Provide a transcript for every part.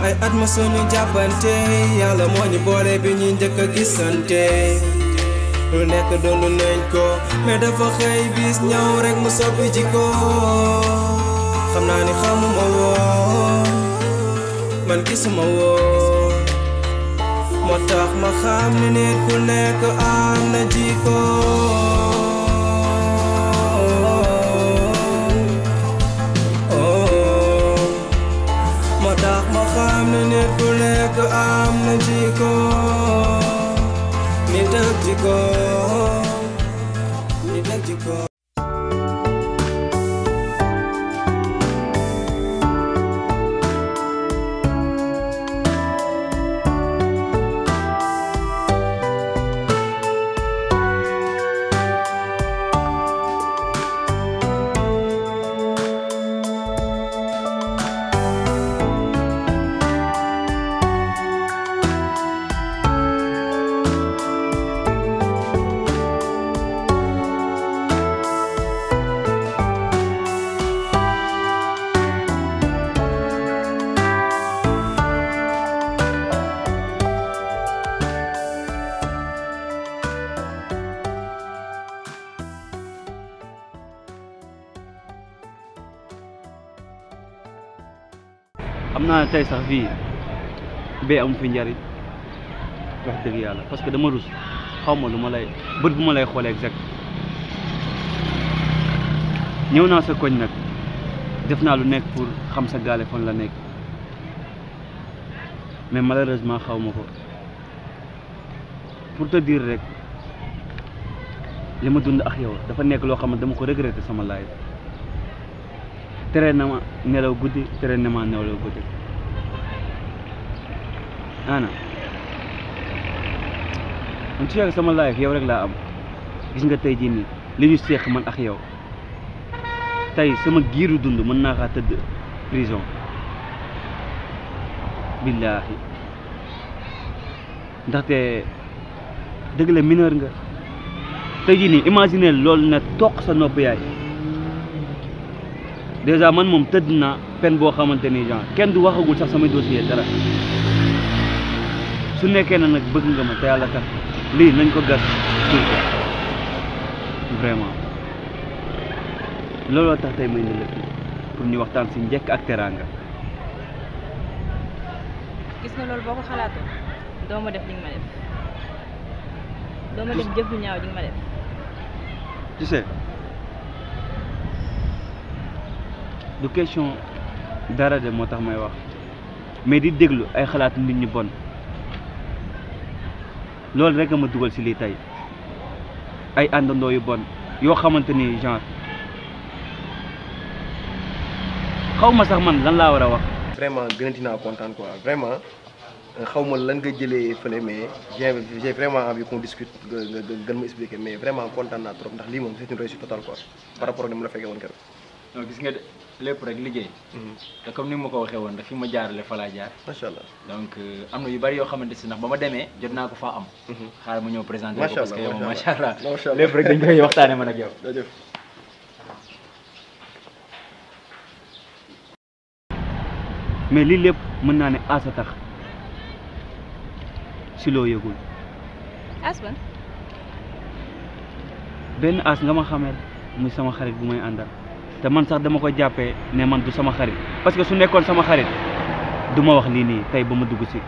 ay at ma suñu jàppante yàlla moo ñu boole bi ñu njëkk a gisante lu nekk dund nañ ko mais dafa xëy bis ñëw rek mu soppi jikko xam naa ni xamuma woon man gisuma woon moo tax ma xam ni nit ku nekk am na jikko moo tax ma xam ni nit ku nekk am na jikko nit ak jikko nit ak jikko xam naa ne tey sax fii bee am fi njariñ wax dëgg yàlla parce que dama rus xaw ma lu ma lay bët bu ma lay xoolee exact ñëw naa sa koñ nag def naa lu nekk pour xam sa gaale fan la nekk mais malheureusement xaw ma ko pour te dire rek li ma dund ak yow dafa nekk loo xam ne dama ko regretter sama laay tere na ma nelaw guddi tere na ma nelaw guddi ana man ci yàgg sama life yow rek laa am gis nga tey jii nii li ñu seex man ak yow tey sama giiru dund mën naa kaa tëdd prison billaahi ndaxte dëgg la mineur nga tey jii nii imaginer loolu na toq sa nopp yaay déjà man moom tëdd naa peine boo xamante ni genre kenn du waxagul sax samay dossier dara su nekkee na nag bëgg nga ma te yàlla tax lii nañ ko gas suul ko vraiment looloo tax tey may ne la pour ñu waxtaan si njëkk ak teraanga. gis nga loolu boo ko xalaatoo doo ma def li nga ma def doo ma def jëf lu ñaaw li nga ma def. tu sais du question dara de moo tax may wax mais di déglu ay xalaat nit ñu bon loolu rek a ma dugal si lii tey ay àndandoo yu bon yoo xamante ni genre xaw ma sax man lan laa war a wax. vraiment gënati naa kontaan quoi vraiment xaw ma lan nga jëlee fële mais j'ai vraiment envie qu'on discute nga gën ma expliquer mais vraiment kontaan naa trop ndax lii moom c'est une réussite totale quoi par rapport ak ni mu la fekkee woon keroog. non gis nga lépp rek liggéey. te comme ni ma ko waxee woon rek fi ma jaarale fa laa jaar. macha allah donc am na yu bari yoo xamante si ndax ba ma demee jot naa ko faa am. xaaral ma ñëw présenté ko parce que yow macha allah lépp rek dañ koy waxtaanee man ak yow. mais lii lépp mën naa ne aasa tax si loo yëgul. as ban. benn as nga ma xamee muy sama xarit bu may àndal te man sax dama ko jàppee ne man du sama xarit parce que su nekkoon sama xarit du ma wax lii nii tey ba ma dugg si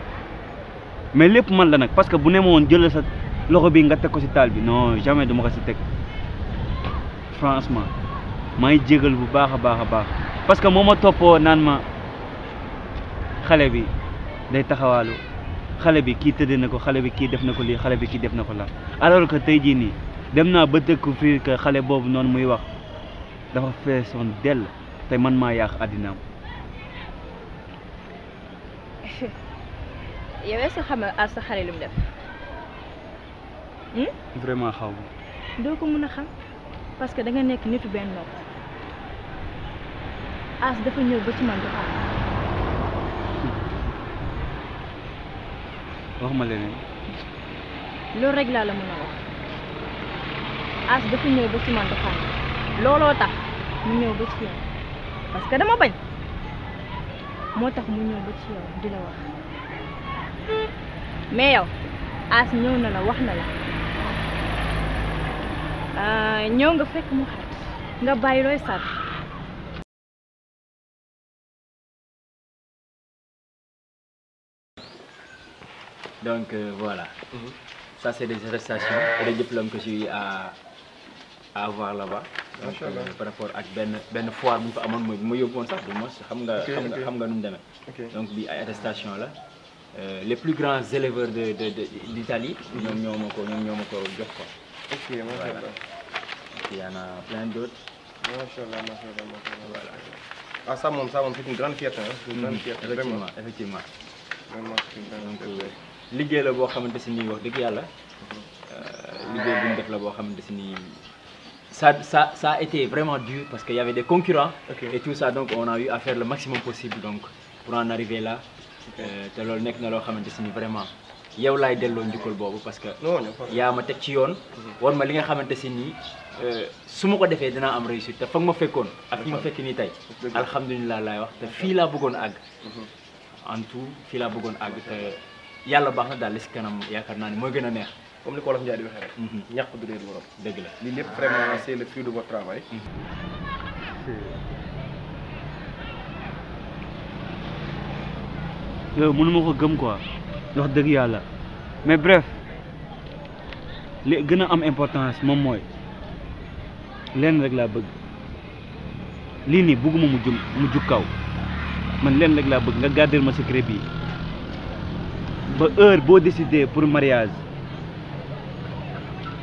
mais lépp man la nag parce que bu ne ma woon jëlal sa loxo bi nga teg ko si taal bi non jamais du ma ko si teg franchement maa ngi jégal bu baax a baax a baax parce que moo ma toppoo naan ma xale bi day taxawaalu xale bi kii tëdd na ko xale bi kii def na ko lii xale bi kii def na ko la alors que tey jii nii dem naa ba découvrir que xale boobu noonu muy wax dafa feesoon dell te man maa yàq àddinaam. yow est-ce que xam nga sa xale lu mu def. vraiment xaw ma. doo ko mën a xam parce que da nga nekk nitu benn nopp as dafa ñëw ba ci man du xam. wax ma leneen. loolu rek laa la mën a wax as dafa ñëw ba ci man du xam. looloo tax mu ñëw ba ci yow parce que dama bañ moo tax mu ñëw ba ci yow di la wax mais yow As ñëw na la wax na la ñëw nga fekk mu xat nga bàyyi looy sàtt. Donc voilà. Ça c'est des arrestations et des diplômes que j'ai eu à avoir là-bas. Donc, par rapport à ben foire bu ñu fa amoon ma yóbbuwoon sax du moins xam nga nu mu demee. Donc bi ay attestation la. Les plus grands éleveurs d'Italie, ñoom ñoo ma ko jox quoi. Ok, machallah. Il y en a plein d'autres. Machallah. Voilà. Ah ça moom c'est une grande fierté hein. C'est une grande fierté Effectivement. Vraiment c'est une grande fierté. Liggéey la boo xamante si nii wax dëgg yàlla liggéey bu ñu def la boo xamante si nii ça a été vraiment dur parce qu'il y avait des concurrents et tout ça, donc on a eu à faire le maximum possible donc pour en arriver là. te loolu nekk na loo xamante si ni vraiment yow laay delloo njukkal boobu parce que yaa ma teg ci yoon war ma li nga xamante si nii su ma ko defee dinaa am réussite te foog ma fekkoon ak fi ma fekk nii tey alhamdulilah laay wax te fii laa bëggoon àgg en tout fii laa bëggoon àgg te yàlla baax na daal li si kanam yaakaar naa ne mooy gën a neex comme ni ko Wolof Njaay di waxee rek ñàkk du réer borom dëgg la lii lépp vraiment c'est le fruit de votre travail yow mënuma ko gëm quoi wax dëgg yàlla mais bref li gën a am importance moom mooy lenn rek laa bëgg lii nii bëgguma mu jug kaw man lenn rek laa bëgg nga garder ma secret bi ba heure boo décidé pour mariage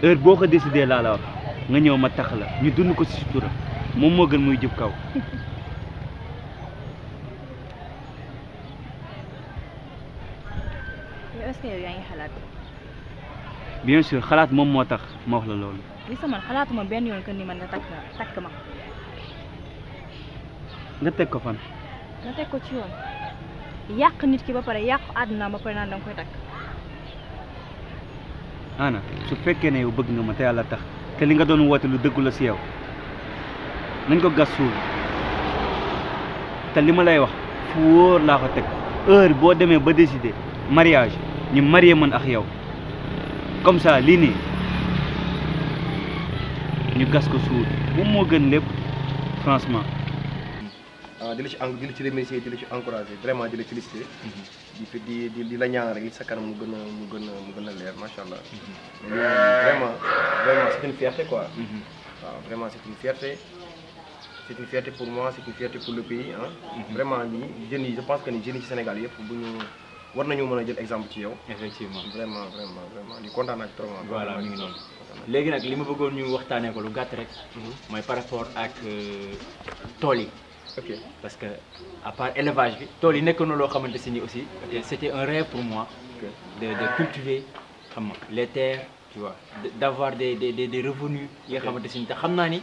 heure boo ko décidé laa la wax nga ñëw ma tax la ñu dund ko ci sutura moom moo gën muy jub kaw. est-ce que yow yaa ngi xalaat. bien sûr xalaat moom moo tax ma wax la loolu. li sama xalaatuma benn yoon que ni man nga takk ma. nga teg ko fan. nga teg ko ci yoon yàq nit ki ba pare yàq àdduna ba pare naan da nga koy takk. Ana su fekkee ne yow bëgg nga ma te yàlla tax te li nga doon woote lu dëggu la si yow nañ ko gas suul te li ma lay wax fu wóor laa ko teg heure boo demee ba décider mariage ñu marié man ak yow comme ça lii nii ñu gas ko suul moom moo gën lépp franchement. di la ci remercier di la ci encourager vraiment di la féliciter di la ñaan rek sa kanam mu gën a leer macha allah. vraiment c'est une fierté quoi. waaw vraiment c'est une fierté pour moi c'est une fierté pour le pays ah. vraiment nii jeunes yi je pense que ni jeunes yi ci Sénégal yëpp bu ñu war nañu mën a jël exemple ci yow. effectivement vraiment di kontaan naa ci trop. voilà mi ngi noonu léegi nag li ma bëggoon ñu waxtaanee ko lu gàtt rek. mooy par rapport ak tool yi. ok parce que à part élevage bi tool yi nekk na loo xamante si ni aussi c'était un rêve pour moi de cultiver xam nga les terres tu vois d'avoir des revenus yi nga xamante si ni te xam naa ni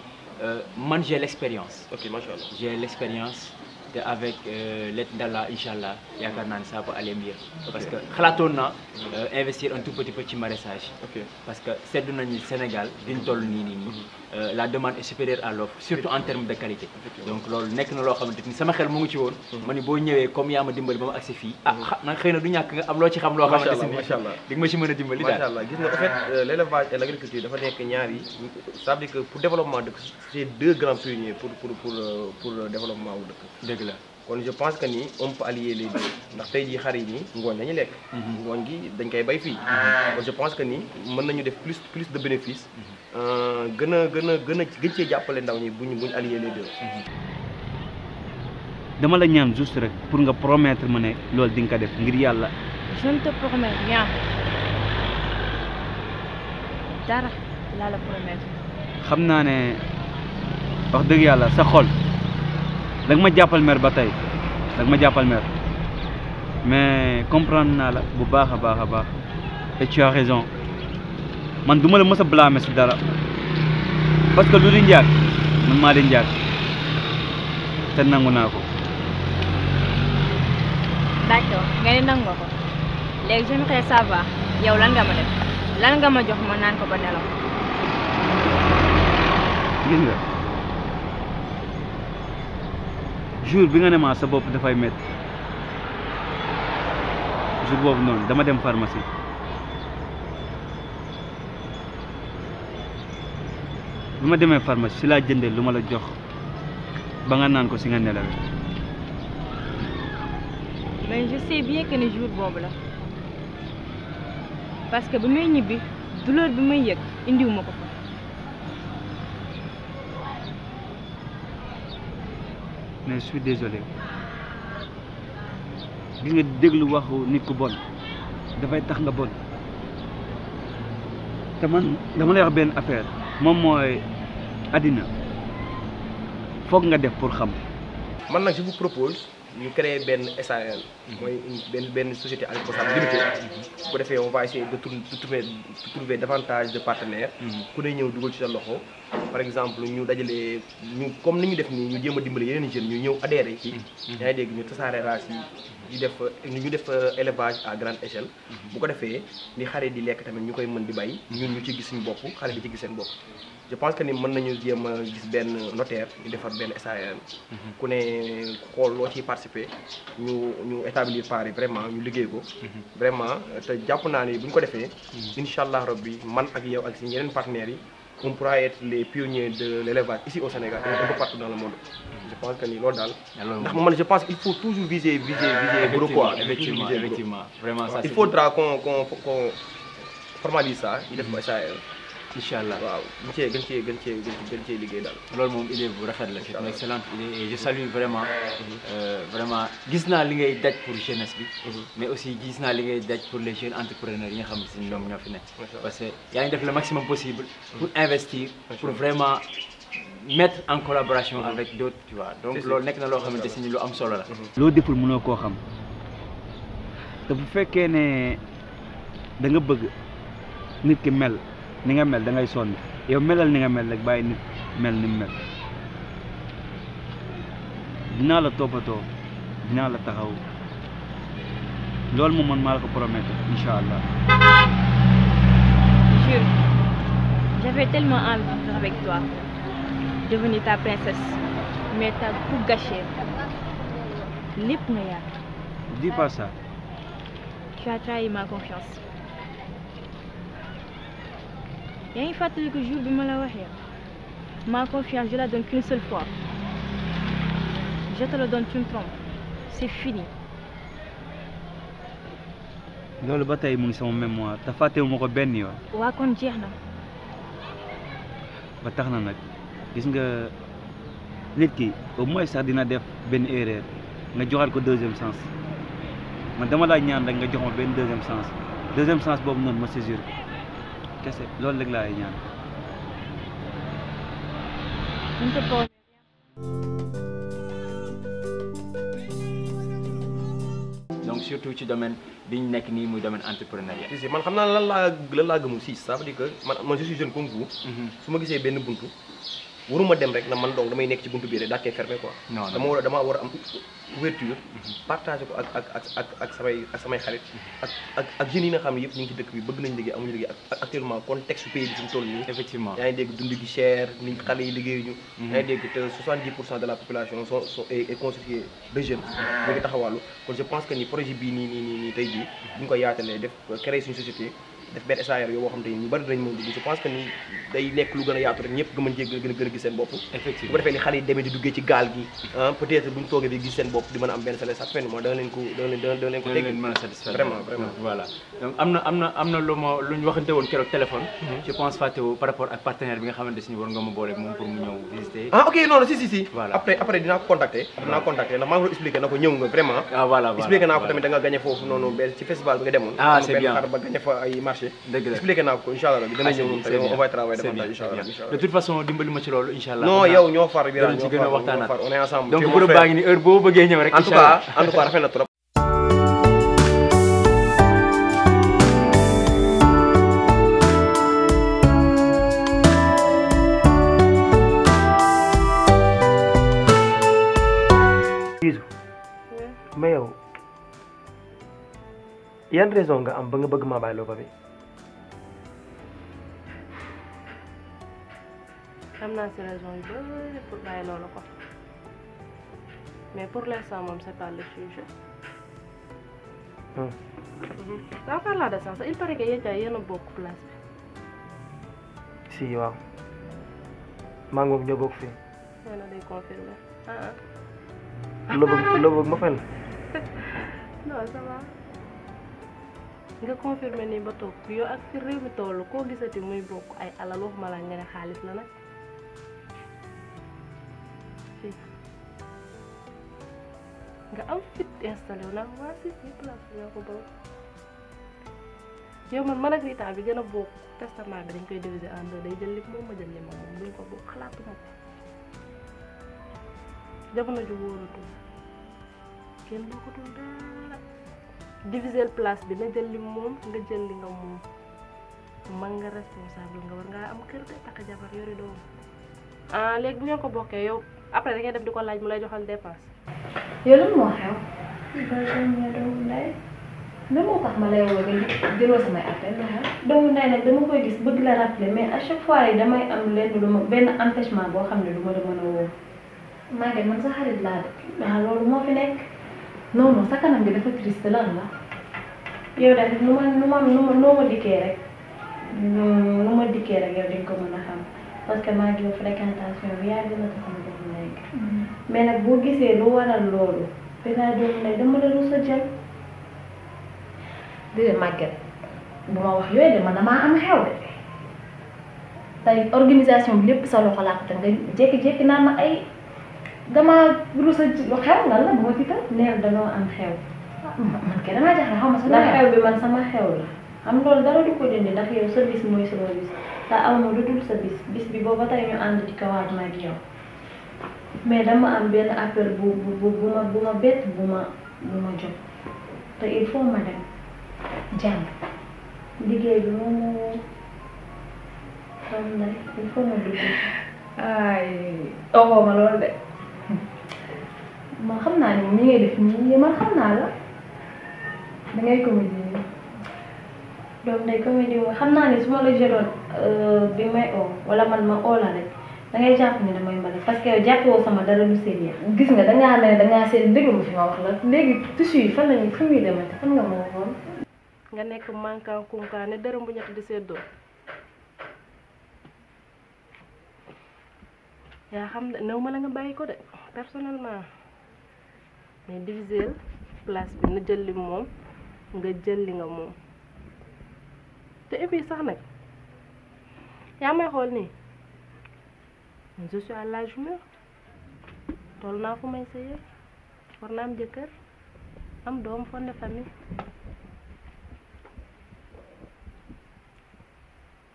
man j'ai l'expérience. ok machallah j'ai l'expérience te avec l'aide d'Allah inchallah yaakaar naa ni ça peut aller mieux. parce que xalaatoon naa investir un tout petit peu ci maraîchage. parce que seddu nañu Sénégal diñ toll nii la demande est supérieure à l'offre surtout en termes de qualité. donc loolu nekk na loo xamante ni sama xel mu ngi ci woon. ma ni boo ñëwee comme yaa ma dimbali ba ma agsi fii nag xëy na du ñàkk nga am loo ci xam loo xamante ni di nga ma ci mën a dimbali daal. macha allah gis nga en fait l'élevage et l'agriculture dafa nekk ñaar yi ça veut dire que pour développement dëkk c'est deux grands piliers pour développement wu dëkk. dëgg la kon je pense que ni on peut allier les deux ndax tey jii xar yi nii ngooñ lañu lekk. ngooñ gi dañ koy bay fii. kon je pense que ni mën nañu def plus de bénéfices. gën cee jàppale ndaw ñi buñ allier les deux. dama la ñaan juste rek pour nga promettre ma ne loolu di nga ko def ngir yàlla. je ne te promets rien dara laa la promettre. xam naa ne wax dëgg yàlla sa xol danga ma jàppal mer ba tey danga ma jàppal mer mais comprendre naa la bu baax a baax et tu as raison man du ma la mës a blâmer si dara parce que lu di njaag man maa di njaag te nangu naa ko. d'accord nga ni nangu nga ko léegi j'aimerais savoir yow lan nga ma def lan nga ma jox ma naan ko ba nelaw. gis nga jour bi nga ne ma sa bopp dafay métti jour boobu noonu dama dem pharmacie bi ma demee pharmacie si laa jëndee lu ma la jox ba nga naan ko si nga nelawee. mais je sais bien que ne jour boobu la parce que bi may ñibbi douleur bi may yëg indiwuma ko fa. mais je suis désolé gis nga déglu waxu nit ku bon dafay tax nga bon te man dama lay wax benn affaire moom mooy àddina foog nga def pour xam. man nag je vous propose ñu créer benn SARL mooy benn société à responsabilité limitée bu ko defee on va essayer de trouver davantage de partenaires ku ne ñëw dugal ci sa loxo par exemple ñu dajalee ñu comme ni ñu def nii ñu jéem a dimbali yeneen jeunes ñu ñëw adhéré ci yaa ngi dégg ñu tasaare race yi ñu def élevage à grande échelle bu ko defee ni xare di lekk tamit ñu koy mën di bay ñun ñu ci gis suñu bopp xale di ci gis seen bopp je pense que ni mën nañu jéem a gis benn notaire ñu defar benn SARL ku ne xool loo ciy participer ñu établir part yi vraiment ñu liggéey ko vraiment te jàpp naa ni bu ñu ko defee incha allah rabbi man ak yow ak si yeneen partenaires yi on pourra être les pionniers de l'élevage ici au Sénégal et un peu partout dans le monde. Je pense que ni loolu daal. ndax man je pense qu'il faut toujours viser gros quoi. effectivement vraiment ça il faudra qu'on formalise ça ñu def ko SARL. incha allah waaw gën cee liggéey daal. loolu moom idée bu rafet la c'est une excellente idée et je salue vraiment vraiment gis naa li ngay daj pour jeunesse bi mais aussi gis naa li ngay daj pour les jeunes entrepreneurs yi nga xam ne ñoom ñoo fi nekk parce que yaa ngi def le maximum possible pour investir pour vraiment mettre en collaboration avec d'autres tu vois donc loolu nekk na loo xamante si ni lu am solo la. loo deful mënoo koo xam te bu fekkee ne da nga bëgg nit ki mel ni nga mel da ngay sonn yow melal ni nga mel rek bàyyi nit mel ni mu mel dinaa la toppatoo dinaa la taxaw loolu moom man maa la ko promettre incha allah. Jules, j'avais tellement envie de vivre avec toi, devenir ta princesse, mais t'as tout gâché. Lépp nga yàq. Dis pas ça. Tu as trahi ma confiance. yaa ngi fàttali que jour bi ma la waxee ma confiance je la donne qu'une seule fois je te la donne tu me trompes c'est fini. loolu ba tey mu ngi sama mémoire te fàttewu ma ko benn yoon. waa kon jeex na. ba tax na nag gis nga nit ki au moins sax dina def benn erreur nga joxaat ko deuxième sens man dama laa ñaan rek nga jox ma benn deuxième sens boobu noonu ma saisir kese loolu rek laay ñaan. donc surtout ci domaine bi ñu nekk nii muy domaine entrepreneuriat. si man xam naa lan laa gëmul si ça veut dire que man je suis jeune comme vous. su ma gisee benn buntu waruma dem rek na man donc damay nekk ci buntu bii rek daa koy fermer quoi. non dama war a am ouverture partager ko ak samay xarit ak jeunes yi nga xam ne yëpp ñu ngi ci dëkk bi bëgg nañ liggéey amuñu liggéey ak actuellement contexte pays bi fi mu toll nii. effectivement yaa ngi dégg dund gi cher ni xale yi liggéeyuñu. yaa ngi dégg te 70% de la population est constituée de jeunes. ñu ngi taxawàllu kon je pense que ni projet bii nii tey jii bu ñu ko yaatalee def créer suñu société def benn SARL yoo boo xam te ni ñu bari dinañ mën dugg je pense que ni day nekk lu gën a yaatu rek ñëpp gën a gis seen bopp. effectivement bu ko defee ni xale yi demee di duggee ci gaal gi peut-être bu ñu toogee bi gis seen bopp di mën a am benn salaire chaque fin du mois da nga leen ko teg mën a satisfaire vraiment voilà donc am na lu ñu waxante woon keroog téléphone. je pense Fatou par rapport ak partenaire bi nga xamante si war nga ma boole moom pour mu ñëw visiter. ok non si voilà après dinaa ko contacter ndax maa ngi ko expliqué na ko ñëw nga vraiment voilà expliqué naa ko tamit da nga gagné foofu noonu benn ci festival bi nga demoon c'est bien xar ba gagné fa ay marché dëgg la expliqué naa ko incha allah rabbi dana ñëw moom tamit on va travailler davantage incha allah de toute façon dimbali ma ci loolu incha allah non yow ñoo far bi ci gën a waxtaanaat on est ensemble donc groupe baa ngi ni heure boo bëggee ñëw rek en tout cas rafet na trop mais yow yan raison nga am ba nga bëgg maa bàyyi loo ba bi am naa si raison yu bëri pour bàyyi loolu ko mais pour l'instant moom c'est pas le sujet. En parlant de ça, il paraît que yéen ñaar yéen a bokk place bi. si waaw maa ngi moom ñoo bokk fii Yéen a day confirmer. loo bëgg ma fen Non, ça va. Nga confirmer nii ba toog yow ak fi réew mi toll koo gisati muy bokk ay alal waxuma la nga ne xaalis la nag. Fii nga am fit installé wu nag waa si place bi ñoo ko bokk. Yow man ak Rita bi gën a bokk testament bi dañ koy diviser en deux day jël li moom ma jël li moom duñ ko bokk xalaatuma ko. Jamono ju wóoratul kenn bokkatul dara. Diviser place bi na jël li moom nga jël li nga moom man nga responsable nga war ngaa am kër de takk jabar yori doom léegi bu ngeen ko bokkee yow après da ngay def di ko laaj mu lay joxal dépense. yow lan moo xew. lan moo tax ma lay woo nga jëloo samay appel la xew. doomu ndey nag dama koy gis bëgg la rappeler mais à chaque fois yi damay am lenn lu ma benn empêchement boo xam ne du ma la mën a woo. Maguette man sa xarit laa de. waaw loolu moo fi nekk. non non sa kanam bi dafa triste lan la. yow daal nu ma dikkee rek nu ma dikkee rek yow di nga ko mën a xam parce que maa ngi yow fréquentation bi yàgg na ko sama doomu ndey mais nag boo gisee lu waral loolu dinaa doomu ndey dama la rus a jël. déedéet Maguette bu ma wax yooyu de man damaa am xew de tey organisation bi lépp sa loxo laa ko te nga jékki-jékki naan ma ay damaa rus a lu xew lan la bu ma tiital neel danoo am xew. man kay damaa jaxle xaw ma sa xew bi man sama xew la xam loolu dara du ko dindi ndax yow sa bis mooy sama bis te aw ma lu dul sa bis bi booba tey ñu ànd ci kawaat ma ak yow mais dama am benn appel bu ma bett bu ma jot te il faut ma dem jàng liggéey bi moom moo xam na il faut ma dugg ay oxoo ma loolu de man xam naa ni ñi ngay def nii man xam naa la dangay comédie doom day comédie mooy xam naa ne su ma la jëloon bi may oo wala man ma oo la rek dangay jàpp ni damay mbali parce que jàppoo sama dara lu sérieux gis nga dangaa ne dangaa seen déglu ma fi ma wax la léegi tissu yi fan lañu fu muy demate fan nga ma waxoon nga nekk mankan kunkaan ne dërëm bu ñett di seddoo yaa xam ne néew ma la nga bàyyi ko de personnellement mais diviser place bi na jël li moom nga jël li nga moom te et puis sax nag yaa may xool nii je suis à l'âge mûr toll naa fu may sëyee war naa am jëkkër am doom fondé famille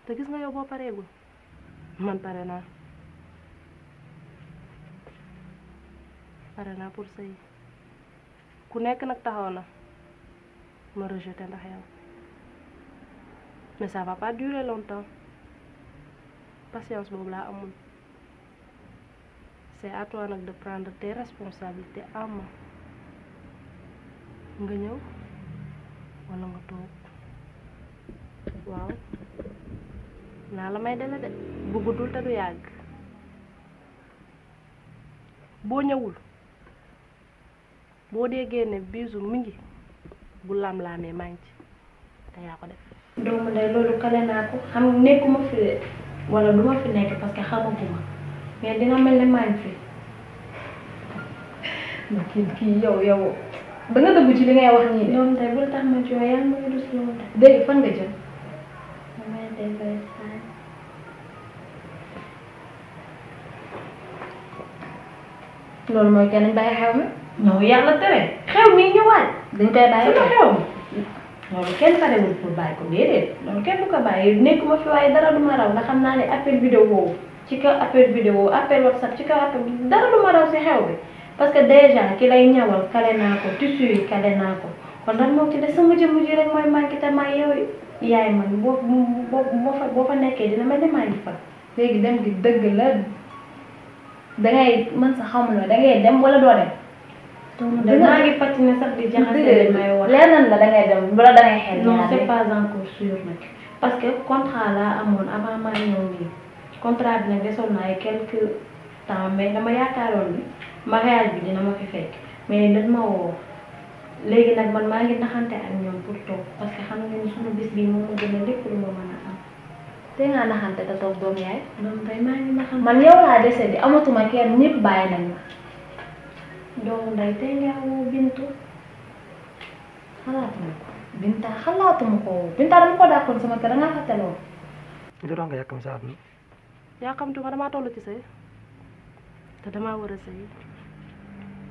te gis nga yow boo pareegul man pare naa pour sëy ku nekk nag taxaw na ma rejeté ndax yow mais ça va pas durer longtemps patience boobu laa amul c'est à toi nag de prendre tes responsabilités en main nga ñëw wala nga toog waaw naa la may dele de bu guddul te du yàgg boo ñëwul boo dee génne bisu mi ngi bu lam-laamee maa ngi ci te yaa ko def doomu ndey loolu kale naa ko xam nekkuma fi wala duma fi nekk parce que xamaguma mais dina mel ne maa ngi fi ndax kii yow da nga dëgg ci li ngay wax nii de doomu ndey bul tax ma jooy yaa ngi dus loolu de dégg fan nga jëm damay dem bay saay loolu mooy kenn bàyyi xew mi ñëw yàlla tere xew mi ñëwaat dañ koy bàyyi xew mi loolu kenn parewul pour bàyyi ko déedéet loolu kenn du ko bàyyi nekkuma fi waaye dara du ma raw ndax xam naa ne appel vidéo ci kaw appel vidéo appel whatsapp ci kaw appel dara du ma raw si xew bi parce que déjà ki lay ñawal kale naa ko tissu yi kale naa ko kon lan moo ci des sama jëmm ji rek mooy manqué te maa yow yaay man boo fa nekkee dina mel ne maa ngi fa léegi dem gi dëgg la dangay mën sa xamuloo dangay dem wala doo dem maa ngi fàttali sax di jaxase may wax leneen la dangay dem wala dangay xel non c'est pas encore sûr nag parce que contrat laa amoon avant maa ñëw nii contrat bi nag desoon na ay quelques temps mais dama yaakaaroon ni mariage bi dina ma fi fekk mais dañ ma woo léegi nag man maa ngi naxante ak ñoom pour toog parce que xam nga ni suñu bis bii moom moo gën a lépp lu ma mën a am te ngaa naxante te toog doom yaay doom tey maa ngi naxante man yow laa dese di amatuma kenn ñëpp bàyyi nañ ma doomu nday tey ngaa woo Bintu xalaatuma ko Binta dama ko dàqoon sama kër dangaa fàtte loolu lu tax nga yàkkam sa àdduna yàkkamtuma damaa toll ci sëy te damaa war a sëy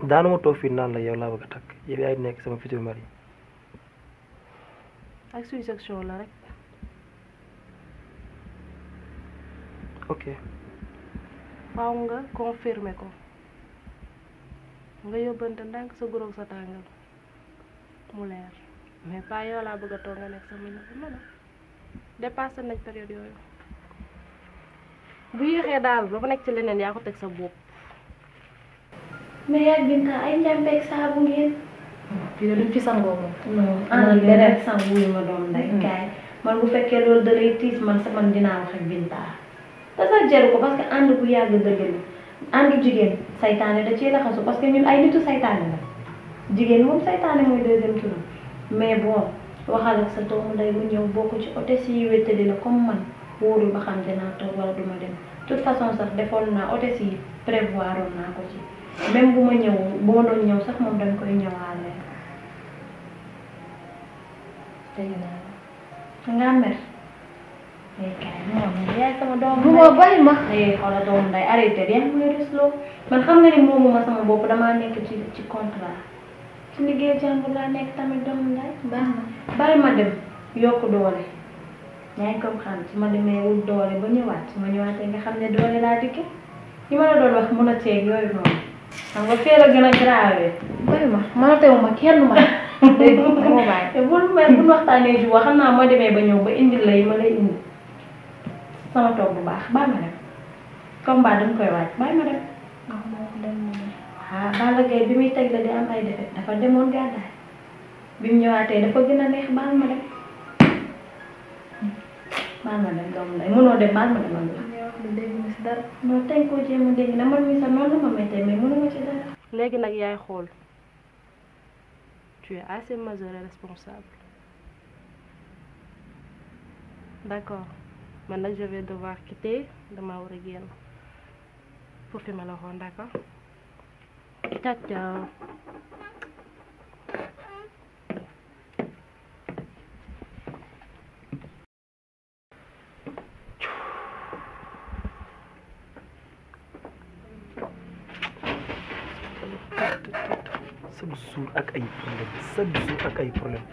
daanuma toog fii naan la yow laa bëgg a takk yow yaay nekk sama futur mari ak suggestion la rek ok faaw nga confirmer ko nga yóbbante ndànk sa goroog sa tàngal mu leer mais pas yow laa bëgg a toog nga nekk sama ñëpp mën a dépassé nañ période yooyu bu yéexee daal ba nekk ci leneen yaa ko teg sa bopp mais yaa Binta ay njàmbeeg saabu ngeen fii de duñ fi sangoo moom non man beneen sangu yu ma doom nday kaay man bu fekkee loolu da lay tiis man dinaa wax ak Binta te sax jaru ko parce que ànd bu yàgg dëgg la àndu jigéen saytaane da ciy laxasu parce que ñun ay nitu saytaane la jigéen moom saytaane mooy deuxième tour mais bon waxal ak sa doomu nday bu ñëw bokk ci hôtesse yi wéttali la comme man wóoru ba xam dinaa toog wala duma dem toute façon sax defoon naa hôtesse yi prévoir oon naa ko ci même bu ma ñëw bu ma doon ñëw sax moom dañ koy ñëwaale dégg naa la nga mer ay kaay moom yaay sama doom bu ma bàyyi ma xoola doom nday arrêté yaa ngi may rusloo man xam nga ni moomuma sama bopp damaa nekk ci contrat ci liggéey jàmbur laa nekk tamit doom nday baax na bàyyi ma dem yokk doole yaa ngi comprendre su ma demee wut doole ba ñëwaat su ma ñëwaatee nga xam ne doole laa dikke li ma la doon wax mun a teeg yooyu noonu xam nga fee la gën a grave bari ma mënatewuma kenn ma dégg nga moo bàyyi te bul waxtaanee ji xam naa moo demee ba ñëw ba indil la yi ma lay indi sama toog bu baax bàyyi ma dem combat dañ koy waaj bàyyi ma dem waaw Balla Gaye bi muy teg la di am ay defet dafa demoon gàddaay bi mu ñëwaatee dafa gën a neex baal ma dem doom lay mënoo dem baal ma demal la dégg nga si dara non tey koo jéem a dégg na man mi sax noonu la ma méttee mais mënuma ci dara léegi nag yaay xool tu es assez majeur et responsable d'accord man nag je vais devoir quitter dama war a génn pour fi ma la waxoon d'accord ciao ciao chaque jour ak ay problème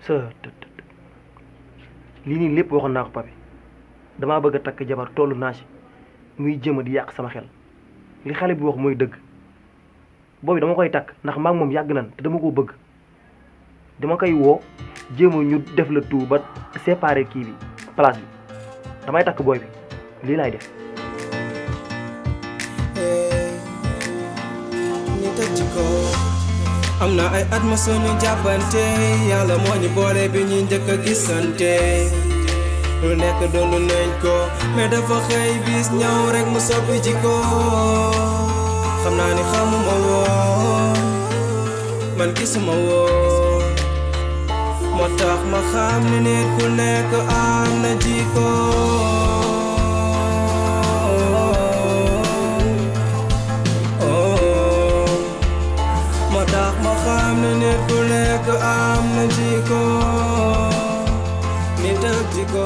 sa lii nii lépp waxoon naa ko papi damaa bëgg a takk jabar tollu naa si muy jëma di yàq sama xel li xale bi wax mooy dëgg boobu dama koy takk ndax maa ngi moom yàgg nan te dama ko bëgg dama koy woo jéema ñu def la tout ba séparer kii bi place bi damay takk booy bi lii laay def ñu tëj ci ko am na ay at ma suñu jàppante yàlla moo ñu boole bi ñuy njëkk a gisante lu nekk doon nañ ko mais dafa xëy bis ñëw rek mu soppi ci ko xam naa ni xamuma woon man gisuma woon moo tax ma xam ni nit ku nekk am na jikko moo tax ma xam ni nit ku nekk am na jikko nit ak jikko